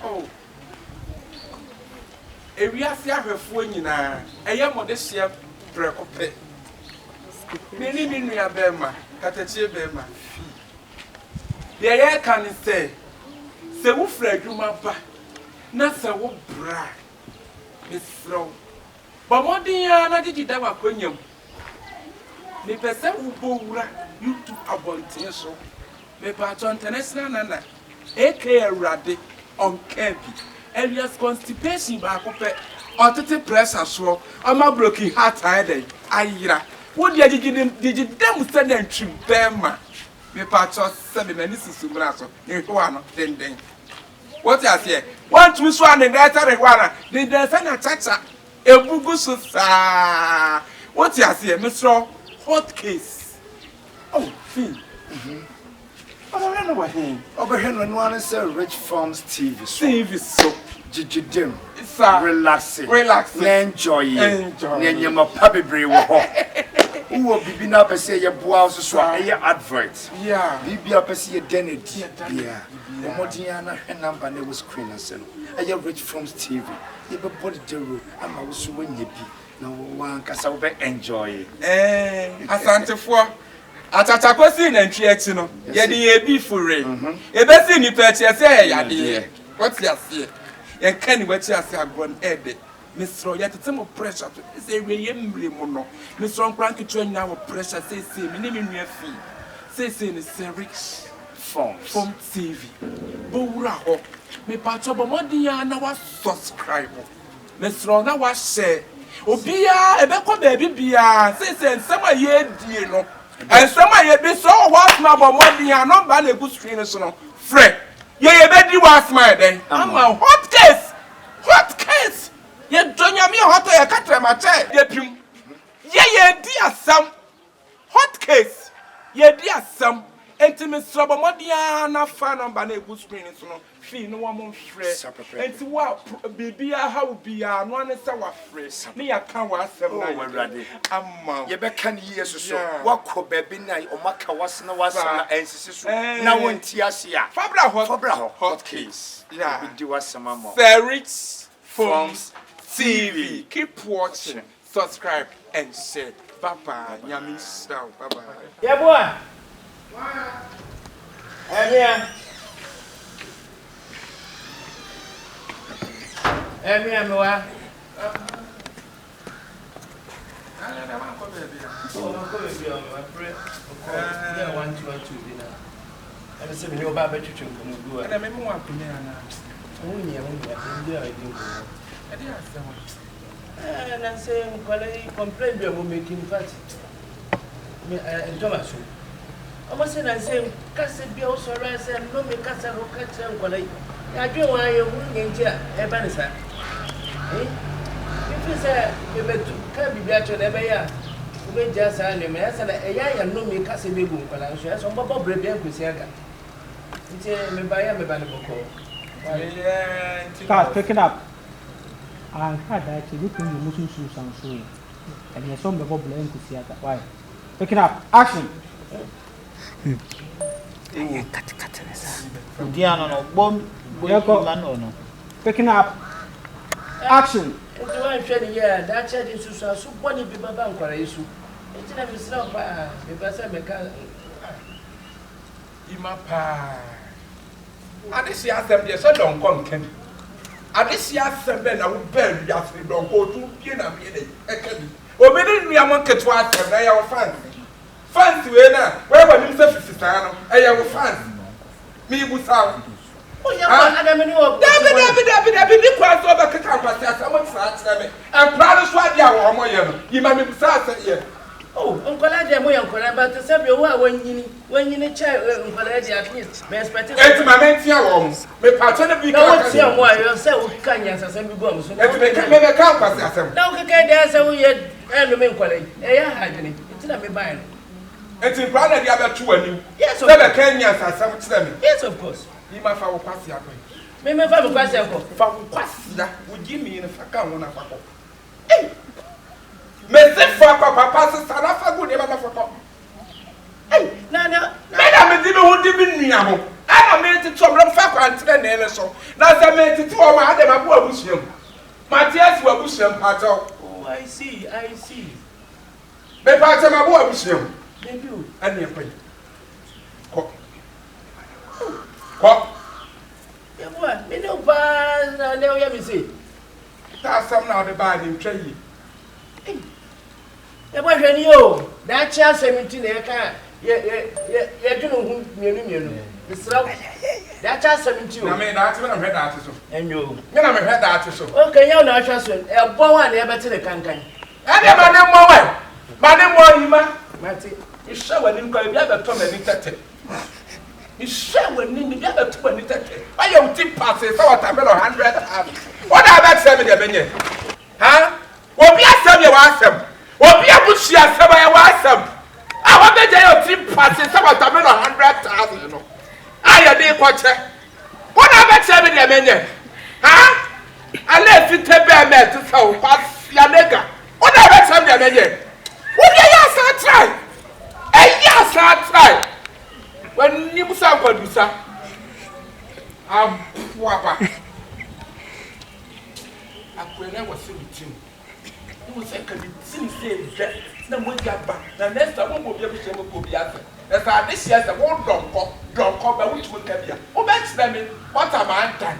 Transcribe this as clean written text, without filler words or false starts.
Oh. Ewiase ahwɛfoɔ nyinaa, ɛyɛ mo dehyeɛ prɛko pɛ. Me ne me nua bɛrima, katakyie bɛrima, fi. Deɛ yɛreka ne sɛ, sɛ wofiri adwuma ba na sɛ wobrɛ a, mesrɛ wo, bɔ mmɔden ara na gyegye da w'akonnwa mu. Mepɛ sɛ wobɔ wura YouTube abɔnten so. Mepaakyɛw International Nana aka Awurade ɔnkaa bi alias constipation baako pɛ ɔtete pressure soɔ ɔma broken heart ayɛ dɛn ayera wo deɛ gyegye ne gyegye dam sɛ nantwi bɛɛma mepaakyɛw sɛbe m'ani susu mmra so ne hwewa no denden wote aseɛ woantumi so a ne nan sɛ ne hwewa no denden sɛ na kyakya ebu gu so saa wote aseɛ mesrɛ hot case Oh, fi. Ɔbɛhwɛ no wɔ he? Ɔbɛhwɛ no ɛno ara ne sɛ Rich Farms TV so. TV so. Gyegye dem. Sa. Relaxe. Relaxe. Na enjoy. Enjoy. Na nneɛma pa bebree wɔ hɔ. Wowɔ biribi na apɛ sɛ yɛboa wo so so a, ɛyɛ advert. Yeah. Biribi a apɛ sɛ yɛda no adi biara. Bɔ mmɔden ara na hwɛ number no ɛwɔ screen ase no. Ɛyɛ Rich Farms TV. Yɛbɛbɔ no dawuro ama wo so woanya bi. Na w'ankasa wo bɛ enjoy. Eeh Asantefoɔ, akyakya kɔsii nantwie akyi no, yɛde yɛn beef wee. Ɛbɛsii nnipa akyi, ɛsɛ ɛyɛ yadeɛ. Wote aseɛ? Yɛnka aniwa akyi ase agorɔ no ɛɛdɛ. Mesrɛ wo, yɛtete mo pressure so. Ɛsɛ awieeɛ mmerɛ mu no, mesrɛ wo nkwadaa nketewa nyinaa wɔ pressure seesei. Me ne me nua fii seesei no sɛ Rich Form TV. Bɔ wura hɔ. Mepakyɛw bɔ mmɔden ara na wa subscribe. Mesrɛ wo na wahyɛ obiara ɛbɛkɔ baabi biara seesei nsɛm a yɛredie no nsɛm a yɛbi sɛ ɔwɔ hɔ asoma bɔ mmɔden a nɔmba na egu screen no so no frɛ yɛ yɛbɛdi wɔ asoma yɛ dɛn ama hot case hot case yɛdɔ nyame yɛ hot yɛka trɛmakyɛ yɛpim yɛ yɛdi asɛm hot case yɛdi asɛm enti mesrɛ bɔ mmɔden ara na fa nɔmba na egu screen no so no Fii no wɔn mfrɛ. Enti wo a biribiara ha wo biara, no ara ne sɛ wafrɛ ne yɛaka w'asɛm no ayɛ dɛn ama wo. Yɛbɛka no yie soso. Woakɔ baabi na wɔaka w'asɛm na w'asɛm no ansisi so na wonte ase a, fa bra hɔ. Fa bra hɔ. Hot case. Yɛbɛdi w'asɛm ama wo. Sir Rich Films TV. Keep watching. Subscribe and share bye bye nyame nhyira wo bye bye. Yɛboa Ɛmea Ɛmea mewa. Oh, mankɔ baabi a mafrɛ ɔkɔ yɛ 1212 bi na ɛne sɛ mene ɔba bɛtwetwe nkɔmmɔ bi wɔ. Ɛna meme wɔ akonnwa anaa? Ho nyia ho nyia ɛndi a ɛdi nkɔmmɔ. Ɛde asɛm. Eh, na sɛ nkwadaa yi complain bi a wɔn make in fact me eh, ntɔ ma so. Wɔn sɛ na sɛ kasa bi a wosɔre a sɛ nnome kasa no ka kyerɛ nkwadaa yi. Yɛadwen wɔn ayɛ hu nyɛ nti a ɛba ne saa. Eh, mfiri sɛ mebɛtu ka biribi akyerɛ na ɛbɛyɛ a wobɛgya saa nneɛma yɛ sɛ na ɛyɛ ayɛ nnome kasa bi egu nkwadaa nso yɛ sɛ wɔbɛbɔ berɛ bi ankosi aga. Nti meba yɛ meba ne bɔkɔɔ. Start picking up. Anhwɛ a daakye ebetumi anya emu so nsunsuanso o. Ɛnyɛ sɛ wɔbɛbɔ bra nkosi aga. Why? Picking up. Action! Ayɛ nkatekate ne saa. Odin ano no, bɔ bɔ Yɛnkɔ. Emmanuel no. Picking up. Action! Nti woanhwɛ no yie a, daakye ɛde nsusuanso bɔne bi bɛba nkwadaa yi so. Nti na mesrɛ wo paa, mepɛ sɛ meka ah. Yima paa. Adehye asɛm deɛ sɛ dɔnkɔ nka bi. Adehye asɛm bɛn na wo baa wiase no dɔnkɔ otu bie na bie dɛ ɛka bi. Obi ne nua mo nketewa asɛm na ɛyɛ wo fans. Fans wei na wɔyɛ w'anim sɛ fifi saa no ɛyɛ wo fans. Mebusa wo. Ha? Dabi dabi dabi dabi ni kwan sɛ ɔbɛkeka nkwasi asɛm saa kyerɛ me. Nkora no so adeɛ a wɔn yɛ no yi ma mebusa sɛ yɛ. Oh, nkwadaa deɛ moyɛ nkwadaa but sɛbi owó a wɔnyini wɔnyini kyɛ nkwadaa deɛ at least mɛ expect sɛ. Eti ma mentia wɔn. Mepakyɛ no bi Na ka wotia wɔn a yɛ sɛ woka nyansasɛm bi gu wɔn so. Eti meka me meka nkwasi asɛm. Na wokeka deɛ sɛ woyɛ ɛnome nkwadaa yi ɛyɛ aha adwene nti na mebaeɛ no. Eti nkwadaa na de abɛto w'anim. Yes of Sɛ bɛka nyansasɛm kyerɛ me. Yes of course. Yi ma fa wo kwasea kɔ yi. Me mefa me kwasea nkɔ. Fa wo kwasea, wo gyimii no fa ka ho na fa kɔ. Ei! Mese fa kɔ papa sesa na fa gu nneɛma na fa kɔ. Ei! Na na na. Me na mede me ho di me nua ho. Ɛna meretete wɔn na wɔfa kwantenenee no so. Na sɛ meretete wɔn a, adɛn mabɔ w'abusua mu? Mate asi w'abusua mu, mpakyɛw. Oh, I see, I see. Mepakyɛw, mabɔ w'abusua mu. Dabi o. Ɛneɛ kɔ yi. Kɔ. Kɔ. Yɛboa, me ne wo paa na nɛ woyɛ me sei. Sɛ asɛm na wode baa ne ntwa yie. Ei. Yɛbɔ hwɛ ni o, daakye asɛm nti na yɛka yɛ yɛ yɛ yɛdwene ho mmienu mmienu. Mesrɛ wo, daakye asɛm nti o. Na me daakye me na mehwɛ daakye so. Ɛnyɛ o. Me na mehwɛ daakye so. Okay, nyɛ wo na ahwɛ so, ɛbɔ wo a na yɛbɛte ne kankan. Ɛdeɛ ma ne mmɔ wɛ, ma ne mmɔ yi ma. Mate. Mehwɛ w'anim kɔ, ebi abɛtɔ m'ani tɛtɛ. Mehwɛ w'anim, ebi abɛtɔ m'ani tɛtɛ. Wayɛ wo ti pasee sɛ watermelon 100,000. Wo na abɛkyerɛ me deɛ menyɛ. Ha? Obi asɛm yɛ w'asɛm. Obi abusua asɛm ɛyɛ w'asɛm. A wabɛgya yɛ ɔtiri mpase sɛ watermelon 100,000 no a yɛde kɔkyɛ. Wo na abɛkyerɛ me deɛ menyɛ. Ha? Ana efite bɛɛ mɛ ɛte sɛ wo kwasia nega. Wo na abɛkyerɛ me deɛ menyɛ. Wo deɛ yɛ asan trae. Ɛyɛ asan trae. W'anim sɛ nkwadusa. Aboaba. Akoa na wɔse me tirim. Wohu sɛ nka me tirim sɛ dwa na mogya ba na next time wommɔ obi abusua mu kɔ obi asɛm. Na sɛ adehyeɛ sɛ wo dɔnkɔ dɔnkɔ ba wotumi nka bi a wobɛkyerɛ me what am I done.